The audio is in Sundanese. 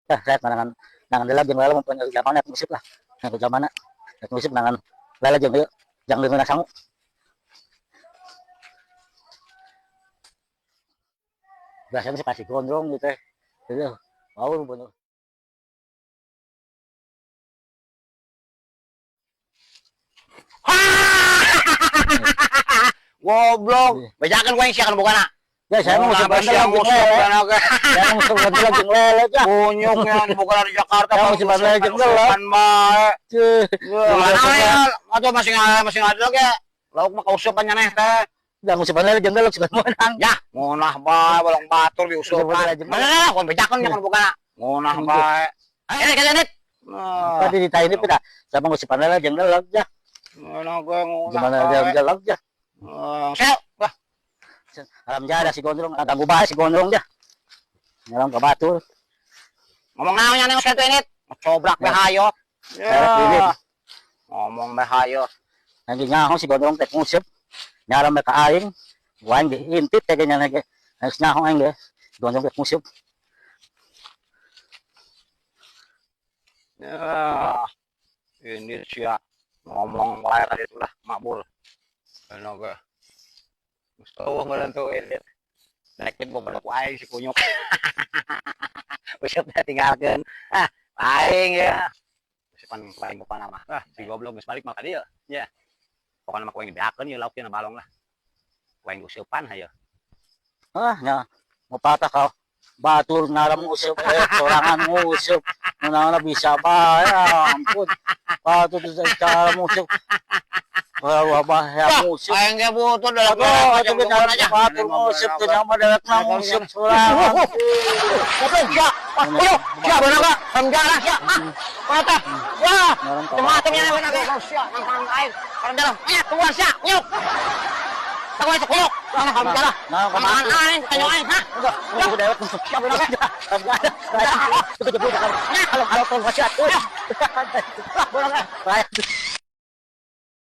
Ya, saya nangan nangan lele jeung lele mun zaman nguseup lah. Nah, zamana nguseup nangan lele jeung ieu jang leungeunna sangu. Biasanya sih pasti gondrong gitu teh. Gitu. Wow, bener. Goblok. Bejakan gua yang siakan bukana. Ya, saya mau nguseup Nguseup lele jeung lele. lele. Saya mau nguseup lele jeung lele ya. Kunyuknya bukan dari Jakarta. Ya, nguseup lele jeung lele. Kan bae. Ceuh. Mana ya? Atau masih nggak ada lagi. Lauk mah kausupan nyaneh teh. Jangan nguseup lele jeung lele suka menang. Ya, ngunah bae bolong batur diusupan. Nguseup lele jeung Mana lah, kon bejakan jangan bukana. Ngunah bae. Ayo kita net. Nah, Tadi ditanya ini tidak. Saya mau nguseup lele jeung lele ya. ngunah gue ngunah. Gimana jeung lele ya. Sel, wah, Alam jada si gondrong, ganggu bae si gondrong ya. Nyalam ke batur. Ngomong naon nya neng satu ini? Cobrak Ya. be hayo. Saya Ya. Ngomong be hayo. Nanti nyaho si gondrong teh nguseup. Nyalam ka aing. Waing diintip teh nya ge. Geus nyaho aing ge. Gondrong teh nguseup. Ya. Ini sia ngomong wae tadi itulah makbul. Ano ge. Gusto mo lang to edit. Dakin mo balak aing si kunyuk. Usap na tinggalkeun. Ah, aing ya. Usipan paling bukan nama. Ah, si goblok geus balik mah ka dieu. Ya. Pokokna mah ku aing dibeakeun ieu lauk na balong lah. Ku aing usipan hayo. Ah, nya mau patah kau. Batur ngaram nguseup sorangan nguseup. Naon bisa bae, ampun. Batur cara nguseup. Wah, wabah ya nguseup. Aing ge butuh dalam Aduh, itu ge ngaran batur nguseup teh nyawa dewek mah nguseup sorangan. Goblok sia. Ayo, sia bener ka? Penjara sia. Ah, mata. Wah, Ngaran ka macam nya bener ka. Sia, nang aing. Orang dalam. Ayo keluar sia. Nyuk. Tak masuk kunyuk. Nah, penjara. Nah, ka Mangan aing, tanya aing, ha? Enggak, enggak dewek nguseup. Sia bener ka. Itu jebul kalau kalau tol wasiat. Bener ka. Baik.